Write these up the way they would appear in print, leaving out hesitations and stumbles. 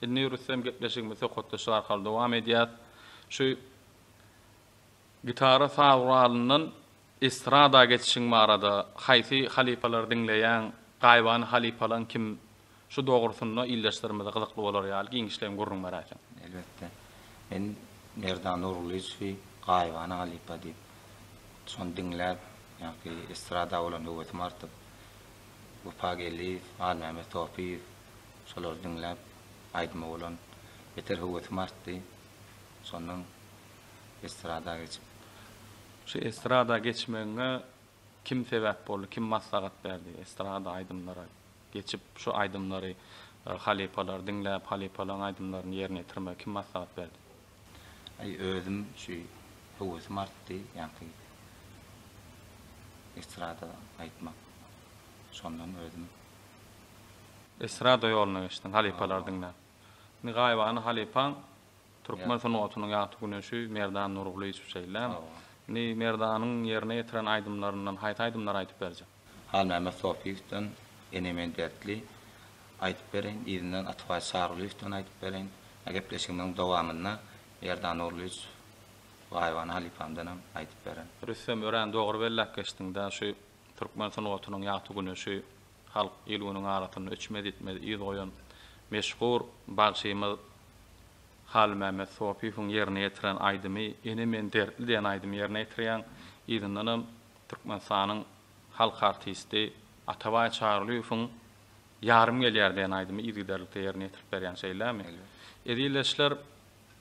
Indi Rüstem gepleşigimizi söhbetdeşlik arkaly dowam edýäs. Şu gitara saz guralyndan estrada geçişiň barada haýsy halypalary diňleýäň, gaýybana halypalaň kim şu dogrusynda ildeşlerimize gyzykly bolar ýaly giňişleýin gürrüň beräýseň. Elbetde. Men Merdan Nurgylyjowy gaýybana halypa diýip, şony diňläp, ýaňky estrada bolan höwesim artyp, Wepa Geldiýew, Halmämmet Sopyýew şolary diňläp, aýdyma bolan beter höwesim artdy. Şondan estrada geçip. Şu estrada geçmegiňe kim sebäp boldy, kim maslahat berdi estrada aýdymlara geçip şu aýdymlary halypalary diňläp halypalaryň aýdymlaryny ýerine ýetirmegi kim maslahat berdi? Aý özüm şu höwesim artdy ýaňky estrada aýtmak şondan özüm. Estrada ýoluna geçdiň halypalary diňläp. Indi gaýybana halypaň Türkmen sungatynyň ýagty güneşi Merdan Nurgulyjow şeýlemi? Indi Merdanyň ýerine ýetiren aýdymlaryndan haýsy aýdymlary aýdyp berjek? Halmämmet Sopyýewden Ene men dertli aýdyp bereýin, yzyndan Atabaý Çarygulyýewden aýdyp bereýin. Gepleşigimiziň dowamynda Merdan Nurgulyjow gaýybana halypamdanam aýdyp bererin. Rüstem örän dogry belläp geçdiňdä şu türkmen sungatynyň ýagty güneşi halk il-günüň arasynda öçmez-ýitmez yz goýan meşhur bagşymyz Halmämmet Sopyýewiň ýerine ýetiren aýdymy Ene men dertli diýen aýdymy ýerine ýetirýäň. Yzyndanam Türkmenistanyň halk artisti Atabaý Çarylyýewiň Ýarym gelýär diýen aýdymy yzygiderlikde ýerine ýetirip berýäň şeýlemi? Ezizleşler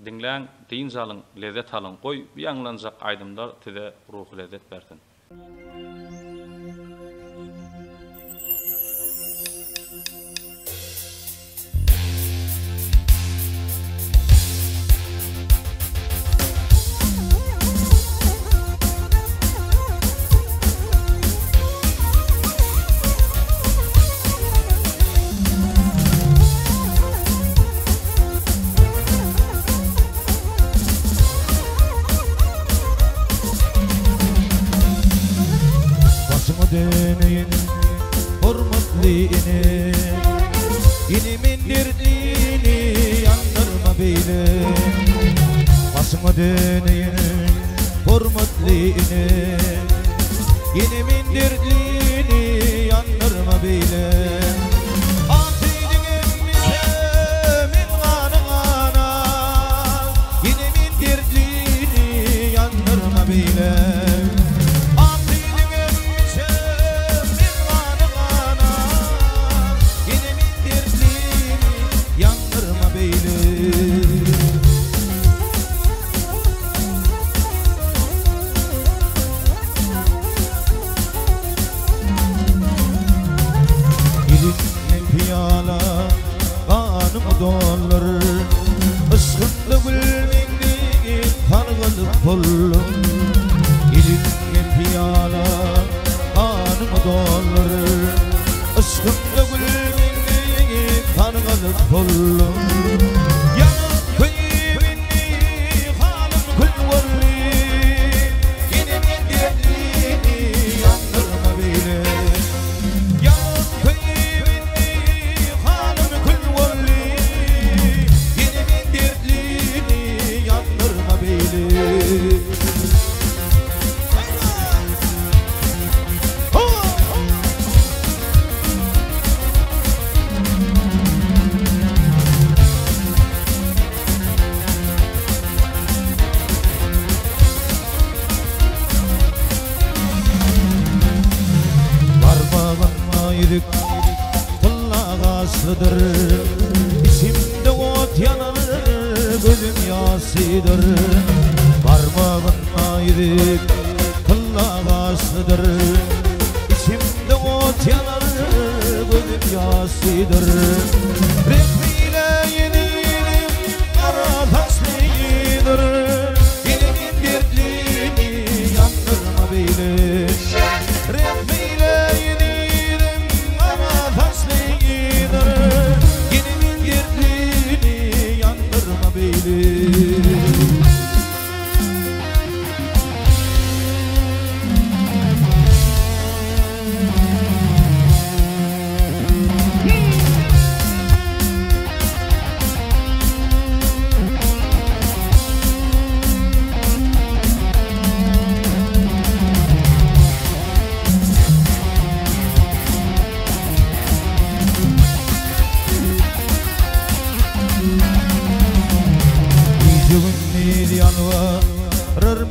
diňläň, dynç alyň, lezzet alyň, goý bu ýaňlanjak aýdymlar size ruhy lezzet bersin. Başyňa döneýin hormatly ene Ene men dertlini ýandyrma beýle Başyňa döneýin hormatly ene Ene men dertlini ýandyrma beýle Ak süýdüň emmise men gany-gana Ene men dertlini ýandyrma beýle Ak süýdüň emmise men gany-gana Ene men dertlini ýandyrma beýle. Eliňden pyýala ganymy doldur Yşgyňda gül meňli sargalyp boldum Eliňden pyýala ganymy doldur Yşgyňda gül meňli sargalyp boldum Ýanyp köýüp indi halym kül boldy Ene men dertlini ýandyrma beýle Ýanyp köýüp indi halym kül boldy Ene men dertlini ýandyrma beýle Barmagynda ýüzük tylla gaşlydyr Içimde ot ýanar gözüm ýaşlydyr Barmagynda ýüzük tylla gaşlydyr Içimde ot ýanar gözüm ýaşlydyr Rehmiyle ýedirim gara saçlydyr Gelinin dertlini ýandyrma beýle Rehmiyle ýedirim gara saçlydyr Gelinin dertlini ýandyrma beýle.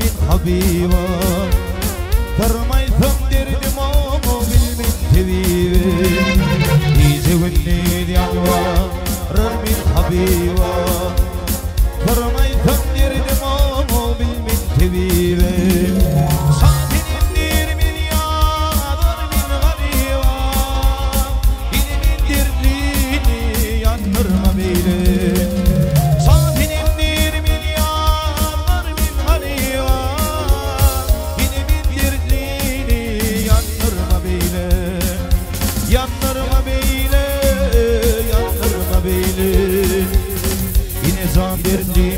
men habyba. Syrymy aýtsam derdim oňa bilmen tebibe. Gije gündiz ýalbarar men habyba. Syrymy aýtsam derdim oňa bilmen tebibe. Şa senemdir men ýazar men garyba. Ine men dertlini ýandyrma beýle. Şa senemdir men ýazar men garyba. Ine men dertlini ýandyrma beýle. Ýandyrma beýle, ýandyrma beýle. Ine jan dertli.